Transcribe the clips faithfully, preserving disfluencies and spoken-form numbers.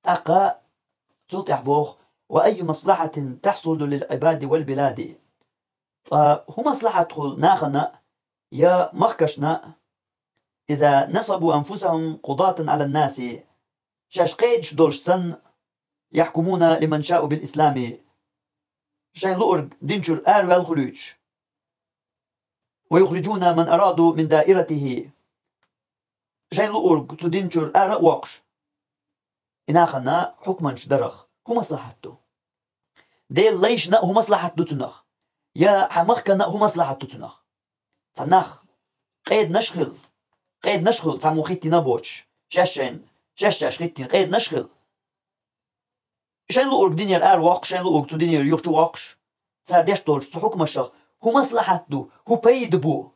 ТӀаккха цул тӀаьхьа боху: «وأي مصلحة تحصل للعباد والبلاد». Ткъа хӀун маслахьат хуьлу нахана я махкашна, «إذا نصبوا أنفسهم قضاة على الناس», шаьш кхедаш долуш санна, «يحكمون لمن شاءوا بالإسلام», шайн луург дин чуьра араваьлла хуьлуьйтуш, «ويخرجون من أرادوا من دائرته», шайн луург цу дин чуьра ара а воккхуш, и нахана хьукманаш дарах хӀун маслахьат ду? Делан лайшна а хӀун маслахьат ду цунах? Я хьан махкана а хӀун маслахьат ду цунах? Цхьа нах къеданаш а хила, къеданаш а хила, цхьаммо хӀиттийна а боцуш, шаьш шайн, шаьш шаьш хӀиттийна къеданаш а хила. Шайн луург динера ара воккхуш, шайн луург цу динера юхачу воккхуш, цара деш долчу цу хьукмашах хӀун маслахьат ду, хӀун пайда бу?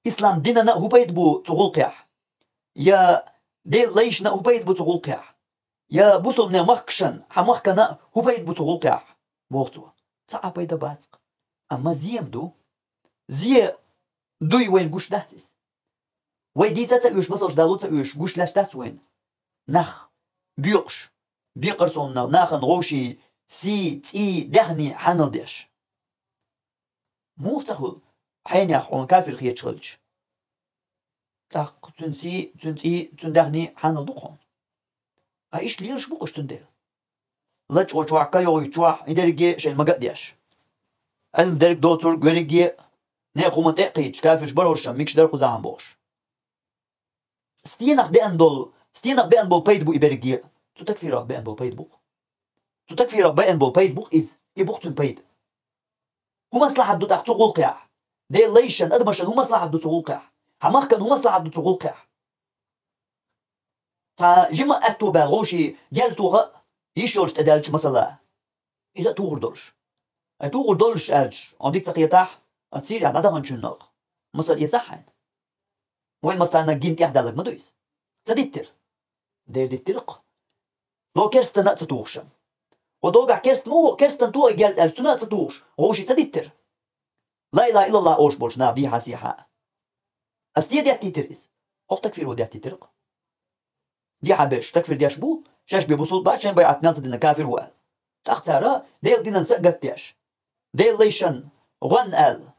Ислам динана а хӀун пайда бу цу гӀуллакхехь? Я Делан лайшна а хӀун пайда бу цу гӀуллакхехь? Я бусалбанийн махкашна, хьан махкана а хӀун пайда бу цу гӀуллакхехь? Боху цо. Цхьа а пайда бац-кх. Амма зен ма ду. Зен дуй вайна гуш дац иза. Вай дийца а ца оьшу, масалш дало а ца оьшу, гуш лаьтташ дац вайна. Нах боькъуш, бекъар сонна нахана вовшийн сий, цӀий, даьхний хьанал деш. Муха ца хуьлу, хьенех хьуна кафир хеташ хилча? ТӀаккха цуьнан сий, цуьнан цӀий, цуьнан даьхний хьанал ду-кх хьуна. Ткъа иштта лелаш бу-кх уьш цундела. Лачкъо чохь, ка йогӀуьйту чохь, и дерриге а шайна мага а деш. Ӏилма дерг доцург верриге а, некъа хӀуманна тӀе а кхийдаш, кафирш бара хӀорш, мегаш дара кхуза хьан бохуш. Стенах деана долу, стенах беана болу пайда бу и берриге а? Цу такфирах беана болу пайда бу-кх. Цу такфирах беана болу пайда бу-кх иза. И бу-кх цуьнан пайда. ХӀун маслахьат ду тӀаккха цу гӀуллакхехь? Делан лайшна, адамашна хӀун маслахьат ду цу гӀуллакхехь? Хьан махкана хӀун маслахьат ду цу гӀуллакхехь? Цхьа жима аьтто баьлла вовшийн герз тоха а, йиш йолчу тӀе даьлча масала. Иза а тухур долуш. Ай тухур долуш аьлча, хьуна дика ца кхетахь, аса церехь дӀадаханчунна а масал эцахь хьайна. Вайн массарна гина тӀехь даллаг ма ду иза. Ца диттира? Дера диттира-кх. Ло керстана а ца тухуш. О догахь керст ма ву, керстан тухий герз аьлча, цунна а ца тухуш, вовшийн ца диттира? Ла илаха иллаллах олуш болчу наха дехьа-сехьа. Аса де деттийтира иза? ХӀокху такфиро деттийтира-кх. Дехьа берш, такфир деш бу, шаьш бен бусулба бац, шайн байӀат мел ца дина кафир ву аьлла. ТӀаккха цара Делан динан са а гатдеш, Делан лайшна гӀоьнна аьлла.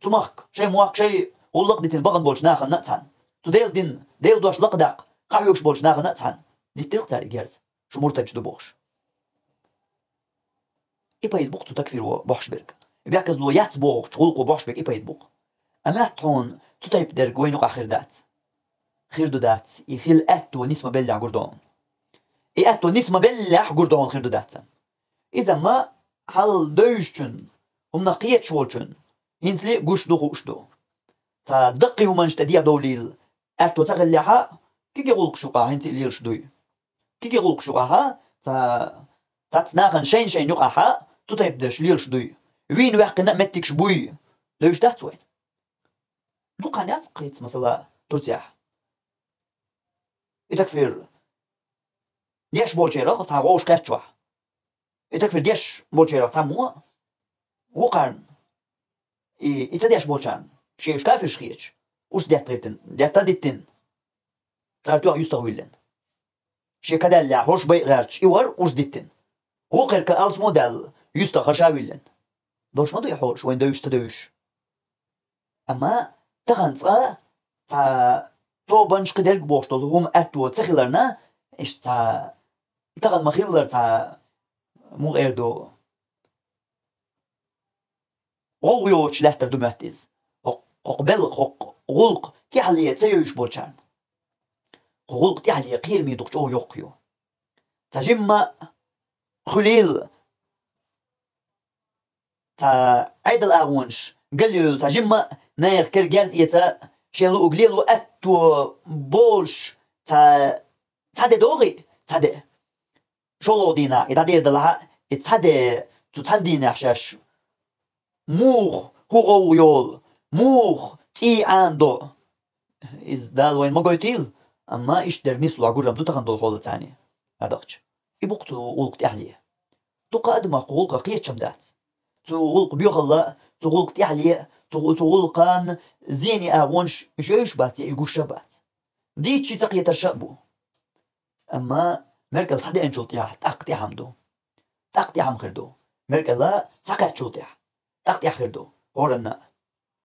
Цу махка, шайн мохк, шайн гӀуллакх а дитина бахана болчу нахана а цхьаьна. Цу Делан дин, Делан дош лакхадаккха, къахьоьгуш болчу нахана а цхьаьна. Диттира-кх цара и герз, шу муртадаш ду бохуш. И пайда бу-кх цу такфиро бохуш берг. И бехказло яц бохучу гӀуллакхо бохуш берг и пайда бу-кх. Амма тхуна цу тайпа дерг вайна юкъахь хир дац. Хир ду дац, и хила аьтто нисма беллехь гур ду хьуна. И аьтто нисма беллехь гур ду хьуна, хир ду дац. Иза ма хьал девзачун, хӀуманах кхеташ волчун, хӀинцале а гуш ду, хууш ду. Цхьа даккхий хӀуманаш тӀе дехьа довлийла аьтто ца хиллехьа, кегий гӀуллакхаш юкъахь хӀинца а лелаш дуй. Кегий гӀуллакхаш юкъахьа, цхьа, цхьацца нахана шайна-шайна юкъахьа цу тайпа дерш лелаш дуй. Вийна ваьккхина а меттигаш буй. Девзаш дац вайна. Дукха хан яц-кх хӀинца, масала, Турцехь. И такфир деш болчерах цхьа вовшахкхетчохь. И такфир деш болчерах цхьаммо вукхарна, и, и ца деш болчарна, шен уьш кафирш хеташ, урс детта гӀиртина, детта а диттина, цара тоьхна юьстах виллина. Шен ка даьллехь, хӀорш байа гӀерташ, и вара урс диттина. Вукхерка алсмо а даьлла, юьстах хӀорш а виллина. Долуш ма ду и хьолаш, вайн девзаш, ца девзаш. Амма тахана цкъа цхьа тобанаш, кхидерг бохуш долу хӀума аьтто ца хиларна, иштта цхьа тахана ма-хиллара цхьа, муха эр ду, гӀовгӀа йоцуш лаьттар ду моьтту иза. ХӀокху, хӀокху белхан, хӀокху гӀуллакха тӀаьхьале ца йовзуш болчарна. Кху гӀуллакха тӀаьхьале кхераме дукха чӀогӀа йоккха ю. Цхьа жимма хуьлийла, цхьа Ӏедал агӀонаш галъевлла, цхьа жимма а нехан кара герз эца, шен луург лело аьтто болуш, цхьа, цхьа де догӀий, цхьа де. ШолгӀа дийнахь и дӀадер далахь а, и цхьа де, цу цхьана дийнахь шаьш муха хӀун гӀовгӀа йолу, муха цӀий Ӏанадо, иза Дала вайна ма гойтийла, амма иштта дерг нисло гурам ду тахана долу хьолаца царна, дӀадахча. И бу-кх цу гӀуллакха тӀаьхьале. Дукха адамах кху гӀуллакхах кхеташ-м дац. Цу гӀуллакха боьхалла, цу гӀуллакха тӀаьхьале, цу, цу гӀуллакхан зене агӀонаш уьш йовзуш бац, я и гуш а бац. Дийцича ца кхетарш а бу. Амма Мер кӀел цхьа деанчул тӀехьа тӀаккха тӀехьа-м ду. ТӀаккха тӀехьа-м хир ду. Мер кӀел цхьа кхаьччул тӀехьа тӀаккха тӀехьа хир ду. ХӀоранна